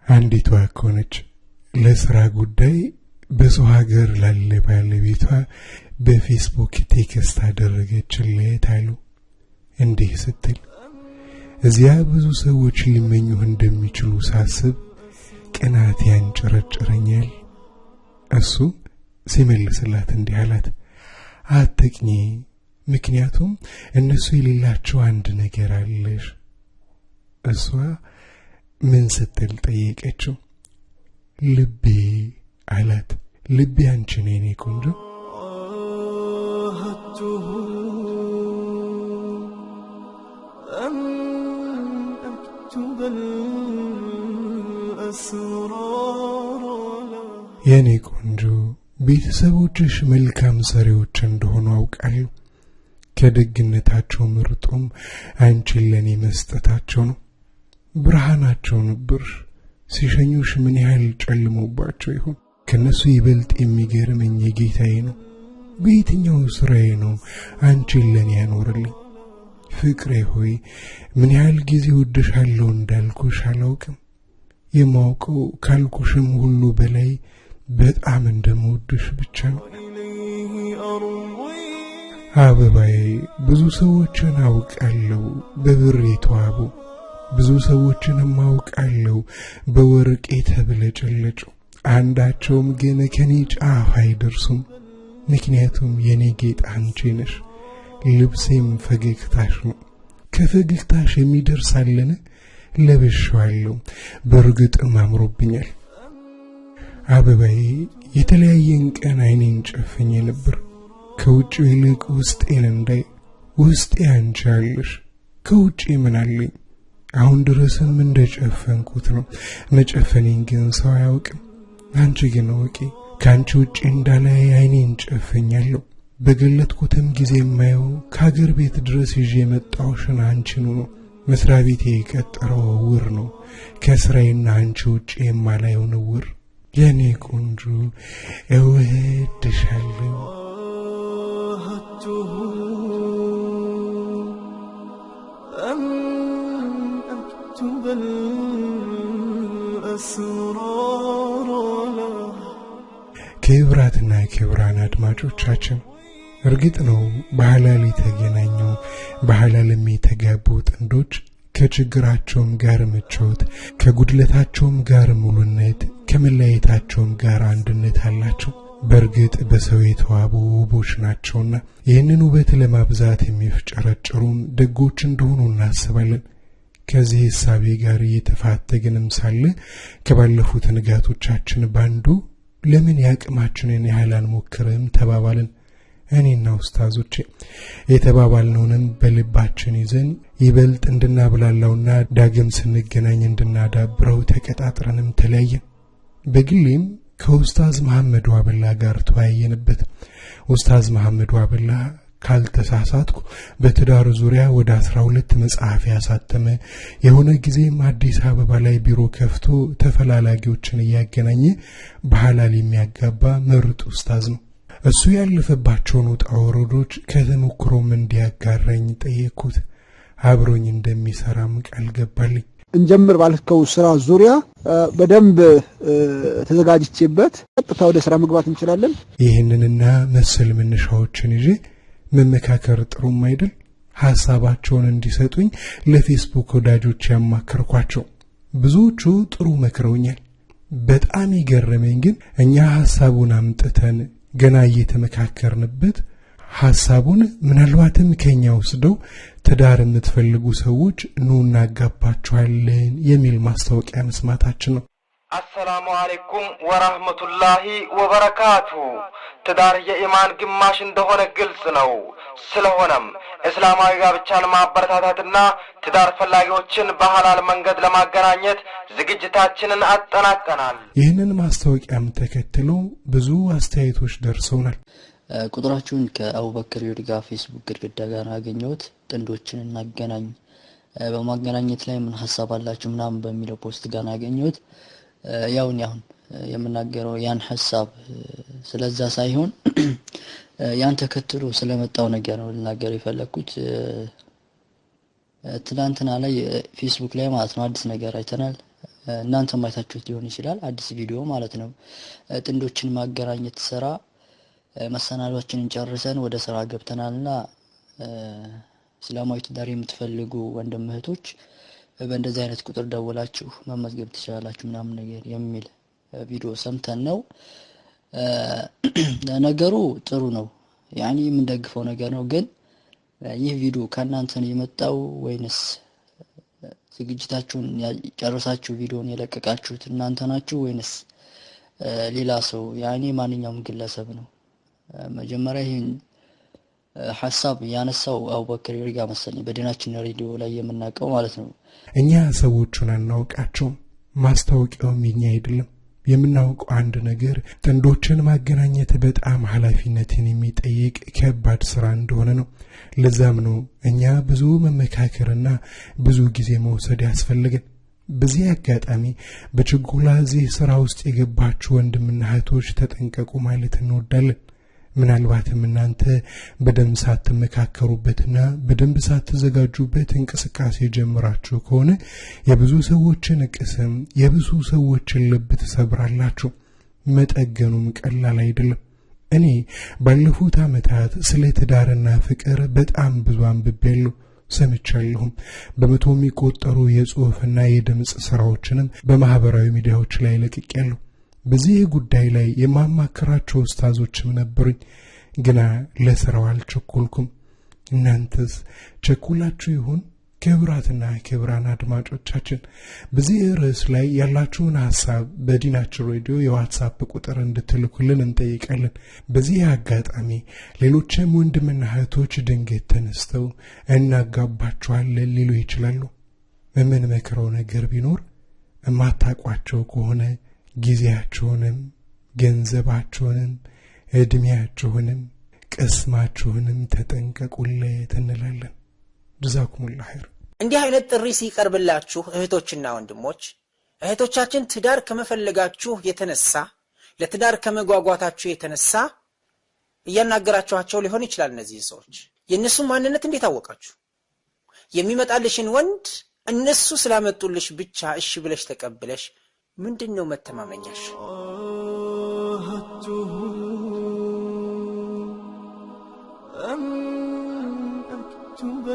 አንዲቷ ከሆነች ለስራ ጉዳይ በሰው ሀገር ላለ ባለቤቷ በፌስቡክ text አደረገችለት አሉ። እንዲህ ስትል፣ እዚያ ብዙ ሰዎች ሊመኙህ እንደሚችሉ ሳስብ ቅናት ያንጨረጭረኛል። እሱ ሲመልስላት እንዲህ አላት፣ አትቅኚ፣ ምክንያቱም እነሱ የሌላቸው አንድ ነገር አለሽ። እሷ ምን ስትል ጠየቀችው። ልቤ አላት። ልቤ አንቺ ነው የኔ ቆንጆ። عاهدته أن أكتب الأسرار له. የኔ ቆንጆ፣ ቤተሰቦችሽ መልካም ሰሪዎች እንደሆኑ አውቃለሁ። ከደግነታቸው ምርጡም አንቺን ለእኔ መስጠታቸው ነው። ብርሃናቸው ነበርሽ። ሲሸኙሽ ምን ያህል ጨልሞባቸው ይሆን? ከነሱ ይበልጥ የሚገርመኝ የጌታዬ ነው። በየትኛው ስራዬ ነው አንቺን ለእኔ ያኖርልኝ? ፍቅሬ ሆይ፣ ምን ያህል ጊዜ ወድሻለሁ እንዳልኩሽ አላውቅም። የማውቀው ካልኩሽም ሁሉ በላይ በጣም እንደምወድሽ ብቻ ነው። إليه أروي. አበባዬ፣ ብዙ ሰዎችን አውቃለሁ በብር የተዋቡ፣ ብዙ ሰዎችንም አውቃለሁ በወርቅ የተብለጨለጩ። አንዳቸውም ግን ከኔ ጫፍ አይደርሱም። ምክንያቱም የኔ ጌጥ አንቺ ነሽ፣ ልብሴም ፈገግታሽ ነው። ከፈገግታሽ የሚደርስ አለን? ለብሼዋለሁ፣ በእርግጥም አምሮብኛል። አበባዬ፣ የተለያየን ቀን አይኔን ጨፍኜ ነበር። ከውጭው ይልቅ ውስጤን እንዳይ። ውስጤ አንቺ አለሽ፣ ከውጭ ምን አለኝ? አሁን ድረስም እንደጨፈንኩት ነው። መጨፈኔን ግን ሰው አያውቅም። አንቺ ግን እወቂ፣ ከአንቺ ውጭ እንዳላይ አይኔን ጨፍኛለሁ። በገለጥኩትም ጊዜ የማየው ከሀገር ቤት ድረስ ይዤ የመጣሁሽን አንቺኑ ነው። መስሪያ ቤቴ የቀጠረው እውር ነው። ከስራዬና አንቺ ውጭ የማላየውን እውር። የኔ ቆንጆ፣ እወድሻለሁ። عاهدته أن أكتب الأسرار له. ክብራትና ክብራን አድማጮቻችን፣ እርግጥ ነው በሐላል የተገናኙ በሐላልም የተጋቡ ጥንዶች ከችግራቸውም ጋር ምቾት፣ ከጉድለታቸውም ጋር ሙሉነት፣ ከመለያየታቸውም ጋር አንድነት አላቸው። በእርግጥ በሰው የተዋቡ ውቦች ናቸውና ይህንን ውበት ለማብዛት የሚፍጨረጨሩም ደጎች እንደሆኑ እናስባለን። ከዚህ እሳቤ ጋር እየተፋተግንም ሳለ ከባለፉት ንጋቶቻችን ባንዱ ለምን የአቅማችንን ያህል አንሞክርም ተባባልን። እኔና ኡስታዞቼ የተባባልነውንም በልባችን ይዘን ይበልጥ እንድናብላላውና ዳግም ስንገናኝ እንድናዳብረው ተቀጣጥረንም ተለያየን። በግሌም ከኡስታዝ መሐመድ ዋበላ ጋር ተወያየንበት። ኡስታዝ መሐመድ ዋበላ ካልተሳሳትኩ በትዳር ዙሪያ ወደ 12 መጽሐፍ ያሳተመ፣ የሆነ ጊዜም አዲስ አበባ ላይ ቢሮ ከፍቶ ተፈላላጊዎችን እያገናኘ በሐላል የሚያጋባ ምርጥ ኡስታዝ ነው። እሱ ያለፈባቸውን ውጣ ወረዶች ከተሞክሮም እንዲያጋራኝ ጠየቅኩት። አብሮኝ እንደሚሰራም ቃል ገባልኝ። እንጀምር ባልከው ስራ ዙሪያ በደንብ ተዘጋጅቼበት ቀጥታ ወደ ስራ መግባት እንችላለን። ይህንንና መሰል መነሻዎችን ይዤ መመካከር ጥሩም አይደል? ሐሳባቸውን እንዲሰጡኝ ለፌስቡክ ወዳጆች ያማከርኳቸው ብዙዎቹ ጥሩ መክረውኛል። በጣም የገረመኝ ግን እኛ ሐሳቡን አምጥተን ገና እየተመካከርንበት ሐሳቡን ምናልባትም ከኛ ወስደው ትዳር የምትፈልጉ ሰዎች ኑ እናጋባችኋለን የሚል ማስታወቂያ መስማታችን ነው። አሰላሙ አለይኩም ወራህመቱላሂ ወበረካቱ። ትዳር የኢማን ግማሽ እንደሆነ ግልጽ ነው። ስለሆነም እስላማዊ ጋብቻን ማበረታታትና ትዳር ፈላጊዎችን በሐላል መንገድ ለማገናኘት ዝግጅታችንን አጠናቀናል። ይህንን ማስታወቂያም ተከትሎ ብዙ አስተያየቶች ደርሰውናል። ቁጥራችሁን ከአቡበክር ይርጋ ፌስቡክ ግድግዳ ጋር አገኘሁት። ጥንዶችን እናገናኝ፣ በማገናኘት ላይ ምን ሀሳብ አላችሁ ምናምን በሚለው post ጋር አገኘሁት። ያው እኔ አሁን የምናገረው ያን ሀሳብ ስለዛ ሳይሆን ያን ተከትሎ ስለመጣው ነገር ነው ልናገር የፈለኩት። ትላንትና ላይ ፌስቡክ ላይ ማለት ነው አዲስ ነገር አይተናል። እናንተም አይታችሁት ሊሆን ይችላል። አዲስ ቪዲዮ ማለት ነው። ጥንዶችን ማገናኘት ስራ መሰናዷችንን ጨርሰን ወደ ስራ ገብተናልና እስላማዊ ትዳር የምትፈልጉ ወንድም እህቶች በእንደዚህ አይነት ቁጥር ደውላችሁ መመዝገብ ትችላላችሁ ምናምን ነገር የሚል ቪዲዮ ሰምተን ነው። ነገሩ ጥሩ ነው፣ ያኒ የምንደግፈው ነገር ነው። ግን ይህ ቪዲዮ ከእናንተ ነው የመጣው ወይንስ ዝግጅታችሁን ጨርሳችሁ ቪዲዮን የለቀቃችሁት እናንተ ናችሁ ወይንስ ሌላ ሰው ያኔ ማንኛውም ግለሰብ ነው? መጀመሪያ ይህን ሐሳብ ያነሳው አቡበክር ይርጋ መሰለኝ፣ በዲናችን ሬዲዮ ላይ የምናውቀው ማለት ነው። እኛ ሰዎቹን አናውቃቸውም፣ ማስታወቂያውም የኛ አይደለም። የምናውቀው አንድ ነገር ጥንዶችን ማገናኘት በጣም ኃላፊነትን የሚጠይቅ ከባድ ስራ እንደሆነ ነው። ለዛም ነው እኛ ብዙ መመካከርና ብዙ ጊዜ መውሰድ ያስፈልገን። በዚህ አጋጣሚ በችኮላ እዚህ ስራ ውስጥ የገባችሁ ወንድምና እህቶች ተጠንቀቁ ማለት እንወዳለን። ምናልባትም እናንተ በደንብ ሳትመካከሩበትና በደንብ ሳትዘጋጁበት እንቅስቃሴ ጀምራችሁ ከሆነ የብዙ ሰዎችን ቅስም፣ የብዙ ሰዎችን ልብ ትሰብራላችሁ። መጠገኑም ቀላል አይደለም። እኔ ባለፉት ዓመታት ስለ ትዳርና ፍቅር በጣም ብዙ አንብቤያለሁ፣ ሰምቻለሁም። በመቶ የሚቆጠሩ የጽሑፍና የድምፅ ስራዎችንም በማህበራዊ ሚዲያዎች ላይ ለቅቄያለሁ። በዚህ ጉዳይ ላይ የማማከራቸው ኡስታዞችም ነበሩኝ፣ ግና ለስራው አልቸኮልኩም። እናንተስ ቸኩላችሁ ይሆን? ክቡራትና ክቡራን አድማጮቻችን፣ በዚህ ርዕስ ላይ ያላችሁን ሀሳብ በዲናችን ሬዲዮ የዋትሳፕ ቁጥር እንድትልኩልን እንጠይቃለን። በዚህ አጋጣሚ ሌሎችም ወንድምና እህቶች ድንገት ተነስተው እናጋባችኋለን ሊሉ ይችላሉ። የምንመክረው ነገር ቢኖር የማታውቋቸው ከሆነ ጊዜያችሁንም፣ ገንዘባችሁንም፣ እድሜያችሁንም፣ ቅስማችሁንም ተጠንቀቁለት እንላለን። ጀዛኩሙላህ ኸይር። እንዲህ አይነት ጥሪ ሲቀርብላችሁ እህቶችና ወንድሞች፣ እህቶቻችን ትዳር ከመፈለጋችሁ የተነሳ፣ ለትዳር ከመጓጓታችሁ የተነሳ እያናገራችኋቸው ሊሆን ይችላል። እነዚህ ሰዎች የእነሱን ማንነት እንዴት አወቃችሁ? የሚመጣልሽን ወንድ እነሱ ስላመጡልሽ ብቻ እሺ ብለሽ ተቀብለሽ ምንድን ነው መተማመኛሽ? عاهدته أن أكتب